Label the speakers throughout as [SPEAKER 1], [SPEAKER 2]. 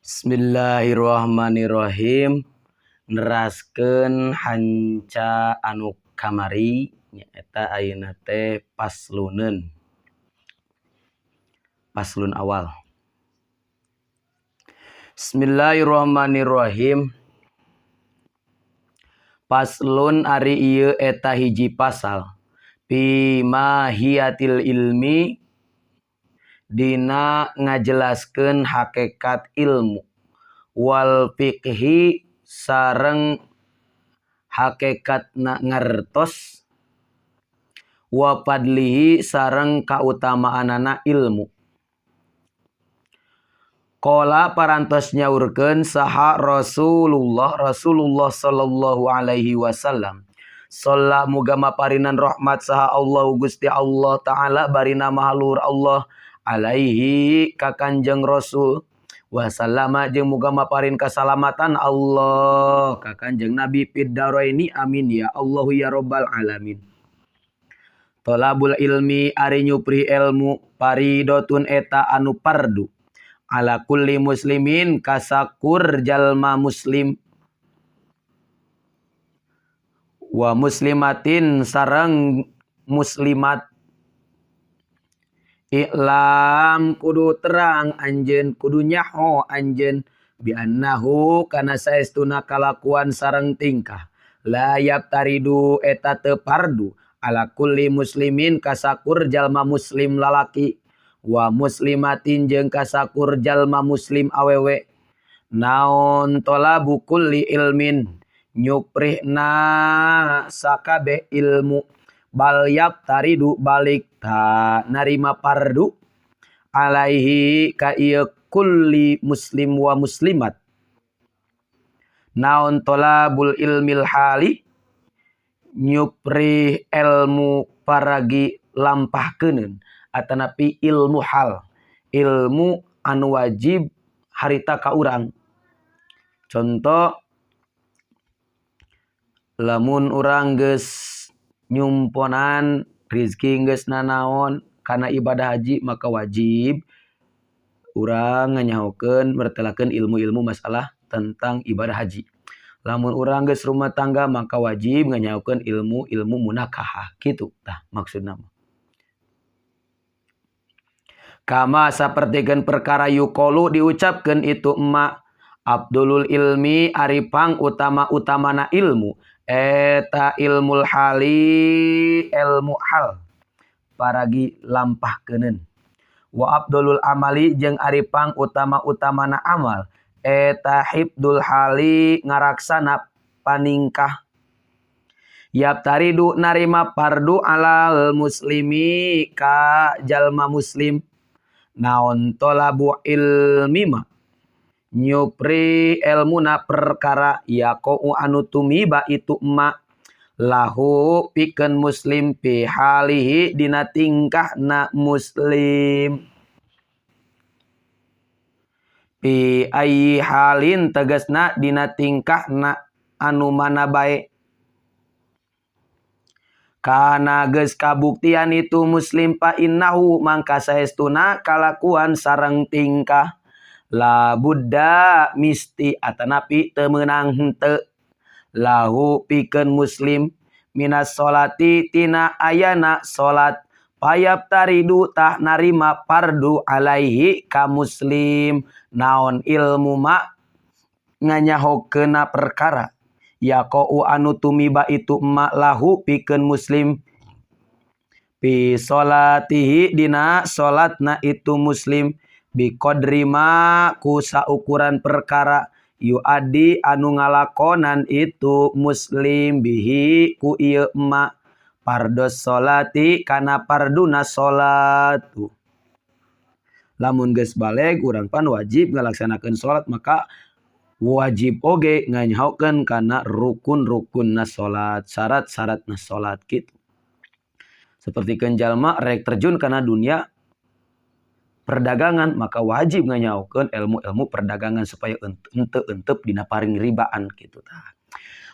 [SPEAKER 1] Bismillahirrahmanirrahim. Neraskeun hanca anu kamari nyaeta ayeuna teh pasluneun. Paslon awal. Bismillahirrahmanirrahim. Paslon ari ieu eta hiji pasal. Fi mahiyatil ilmi dina ngajelaskeun hakikat ilmu wal fiqhi sareng hakikatna ngartos wa fadlihi sareng kautamaanana ilmu. Qala parantos nyaurkeun saha Rasulullah sallallahu alaihi wasallam. Shalla muga maparinan rahmat saha Allah Gusti Allah taala barina maha luhur Allah alaihi ka Kanjeng Rasul. Wasallama jeung muga maparin kasalamatan Allah ka Kanjeng Nabi fid daraini amin ya Allahu ya rabbal alamin. Thalabul ilmi ari nyupri ilmu faridotun eta anu fardu ala kulli muslimin kasakur jalma muslim wa muslimatin sareng muslimat. I'lam kudu terang anjeun kudu nyaho anjeun bi annahu kana saestuna kalakuan sareng tingkah la yaftaridu eta teu fardu ala kulli muslimin kasakur jalma muslim lalaki wa muslimatin jeung kasakur jalma muslim awewe. Naon talabu kulli ilmin nyuprihna sakabeh ilmu bal yaftaridu balik ta narima fardu alaihi ka ieu kulli muslim wa muslimat. Naon thalabul ilmil hali nyupri ilmu paragi lampahkeuneun atanapi ilmu hal, ilmu anu wajib harita ka urang. Contoh lamun urang geus nyumponan rizki geus nanaon kana ibadah haji maka wajib urang nganyahokeun mertelakeun ilmu-ilmu masalah tentang ibadah haji. Lamun urang geus rumah tangga maka wajib nganyahokeun ilmu-ilmu munakahah kitu tah maksudna mah. Kama sapertikeun perkara yuqalu diucapkeun itu emak abdulul ilmi ari pang utama-utamana ilmu eta ilmul hali ilmu hal paragi lampahkeuneun wa abdulul amali jeung ari pang utama-utamana amal eta hibdul hali ngaraksana paningkah. Yaftaridu narima fardu alal muslimi ka jalma muslim. Naon tolabu ilmi ma nyupri ilmuna perkara yaqau anu tumiba itu ma lahu pikeun muslim fi halihi dina tingkahna muslim. Fi ayyi halin tegasna dina tingkahna anu mana bae. Kana geus kabuktian itu muslim fa innahu mangka saestuna kalakuan sareng tingkah la budda misti atanapi teu meunang henteu lahu pikeun muslim minas sholati tina ayana salat payaftaridu tah narima fardu alaihi ka muslim. Naon ilmu ma nganyahokeuna perkara yaqau anu tumiba itu ma lahu pikeun muslim fi sholatihi dina salatna itu muslim bi qadri ma ku saukuran perkara yuaddi anu ngalakonan itu muslim bihi ku ieu ma fardos sholati kana farduna salat. Lamun geus baleg urang pan wajib ngalaksanakeun salat maka wajib oge nganyahokeun kana rukun-rukunna salat, syarat-syaratna salat kitu. Sapertikeun jalma rek terjun kana dunia perdagangan maka wajib nganyahokeun ilmu-ilmu perdagangan supaya henteu entep dina paring ribaan kitu tah.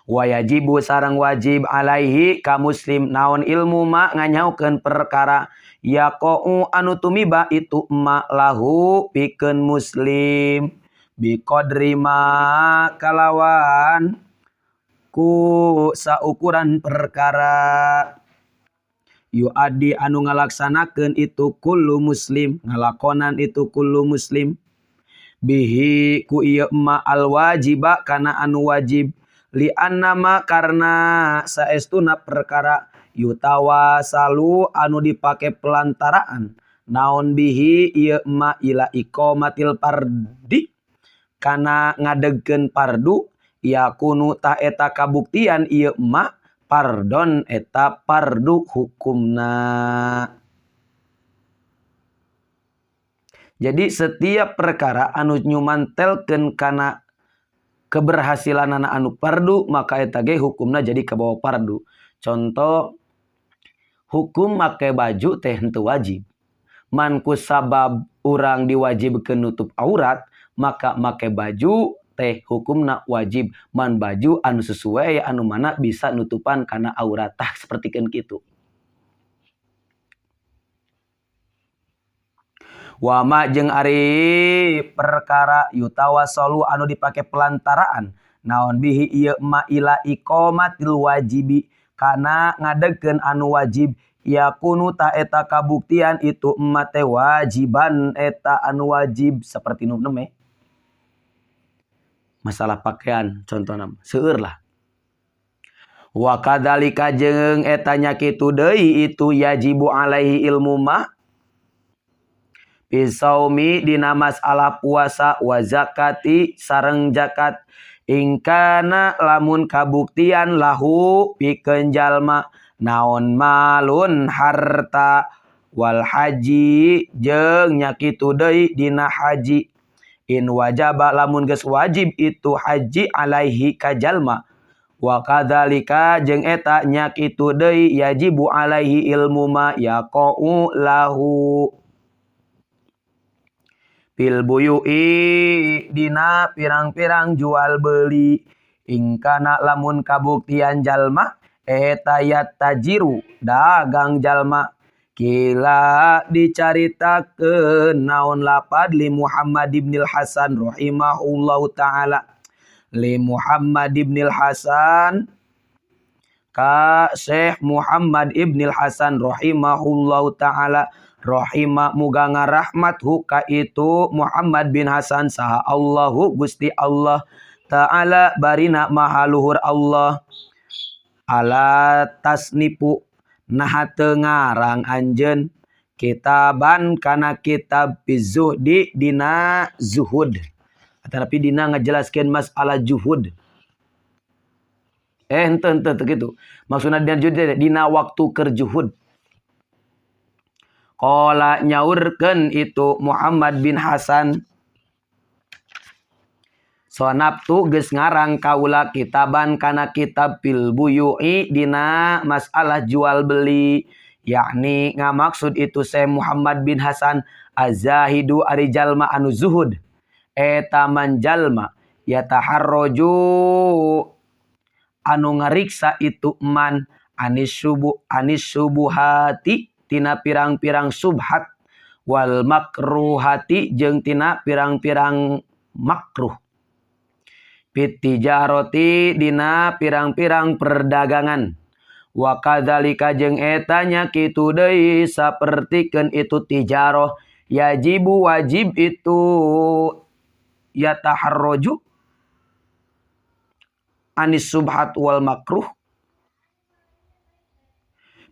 [SPEAKER 1] Wajibu sareng wajib alaihi ka muslim naon ilmu ma nganyahokeun perkara yaqau anu tumiba itu ma lahu pikeun muslim Biqadri ma kalawan ku saukuran perkara yuaddi anu ngalaksanakeun itu kullu muslim ngalakonan itu kullu muslim bihi ku ieu ma al wajiba kana anu wajib li annama karna saestuna perkara yutawasalu anu dipake pelantaraan naon bihi ieu ma ila iqamatil fardi kana ngadegkeun fardu yakunu tah eta kabuktian ieu ma pardon eta fardu hukumna. Jadi setiap perkara anu nyumantelkeun kana keberhasilanana anu fardu maka eta ge hukumna jadi kabawa fardu. Contoh hukum make baju teh henteu wajib. Man ku sabab urang diwajibkeun nutup aurat maka make baju teh hukumna wajib. Man baju anu sesuai anu mana bisa nutupan kana aurat tah sapertikeun kitu. Wama jeung ari perkara yutawassalu anu dipake pelantaraan naon bihi ieu ma ila iqamatil wajibi kana ngadegkeun anu wajib yakunu ta eta kabuktian itu ma teh wajiban eta anu wajib seperti nu neme masalah pakaian contohna seueur lah. Wa kadzalika jeung eta nya kitu deui itu yajibu alaihi ilmu ma bisaumi dina masalah puasa wa zakati sareng zakat ingkana lamun kabuktian lahu pikeun jalma naon malun harta wal haji jeung nya kitu deui dina haji in wajaba lamun geus wajib itu haji alaihi ka jalma wa kadzalika jeung eta nya kitu deui yajibu alaihi ilmu ma yaqau lahu fil buyu'i dina pirang-pirang jual beli ingkana lamun kabuktian jalma eta yatajiru dagang jalma kila dicaritakeun naon lapad li Muhammad ibnil Hasan rahimahullahu taala li Muhammad ibnil Hasan ka Syekh Muhammad ibnil Hasan rahimahullahu taala rahimah muga ngarahmat hu ka itu Muhammad bin Hasan saha Allahu Gusti Allah ta'ala barina maha luhur Allah ala tasnipu naha teu ngarang anjeun kitaban kana kitab bizuhdi dina zuhud tetapi dina ngajelaskeun masalah juhud henteu henteu kitu maksudna dina juhud dina waktu keur juhud. Qala nyaurkeun itu Muhammad bin Hasan sonabtu geus ngarang kaula kitaban kana kitab fil buyu'i dina masalah jual beli yakni ngamaksud itu Syekh Muhammad bin Hasan az-zahidu ari jalma anu zuhud eta man jalma yataharraju anu ngariksa itu man anis subuhati tina pirang-pirang subhat wal makruhati jeung tina pirang-pirang makruh fitijaroti dina pirang-pirang perdagangan wa kadzalika jeung eta nya kitu deui sapertikeun itu tijaroh yajibu wajib itu yataharraju anis subhat wal makruh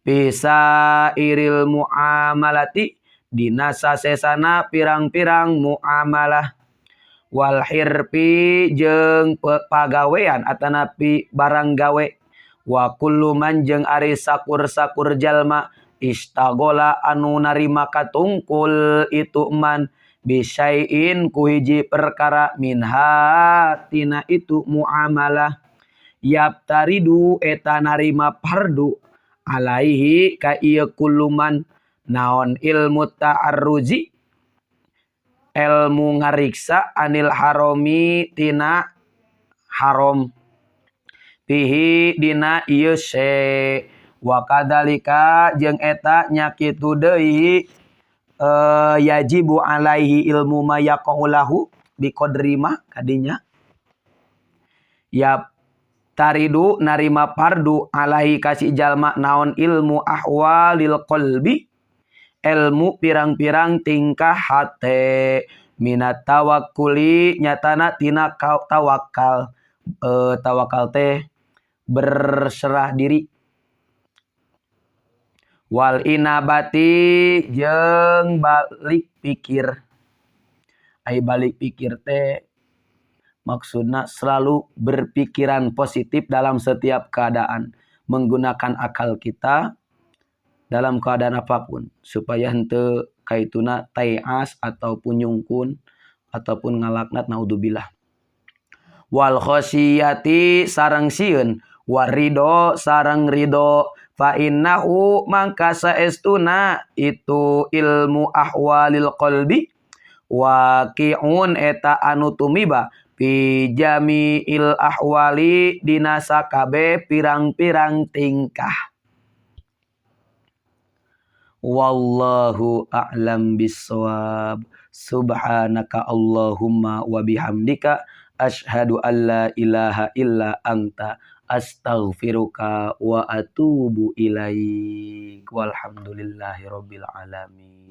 [SPEAKER 1] bisa iril muamalati dina sasesana pirang-pirang muamalah wal hirfi jeung pagawean atanapi barang gawe wa kullu man jeung ari sakur-sakur jalma istagola anu narima katungkul itu man bisyai'in ku hiji perkara minha tina itu muamalah yaptaridu eta narima fardu alaihi ka ieu kulluman naon ilmu ta'arruzi ilmu ngariksa anil haromi tina haram fihi dina ieu se wa kadzalika jeung eta nya kitu deui yajibu alaihi ilmu ma yaqaulahu Biqadri ma kadinya ya taridu narima fardu alaihi kasih jalma naon ilmu ahwalil qalbi ilmu pirang-pirang tingkah hate minat tawakkuli nyatana tina tawakal. Tawakal teh berserah diri wal inabati jeung balik pikir. Ai balik pikir teh maksudna selalu berpikiran positif dalam setiap keadaan, menggunakan akal kita dalam keadaan apapun supaya henteu kaituna tai'as ataupun nyungkun ataupun ngalaknat naudzubillah. Wal khosyati sareng sieun waridho sareng ridho fa innahu mangka saestuna itu ilmu ahwalil qalbi waqi'un eta anu tumiba fi jami'il ahwali dina sakabeh pirang-pirang tingkah. Wallahu a'lam bissawab. Subhanaka Allahumma wa bihamdika asyhadu an la ilaha illa anta astaghfiruka wa atubu ilaik. Walhamdulillahi rabbil alamin.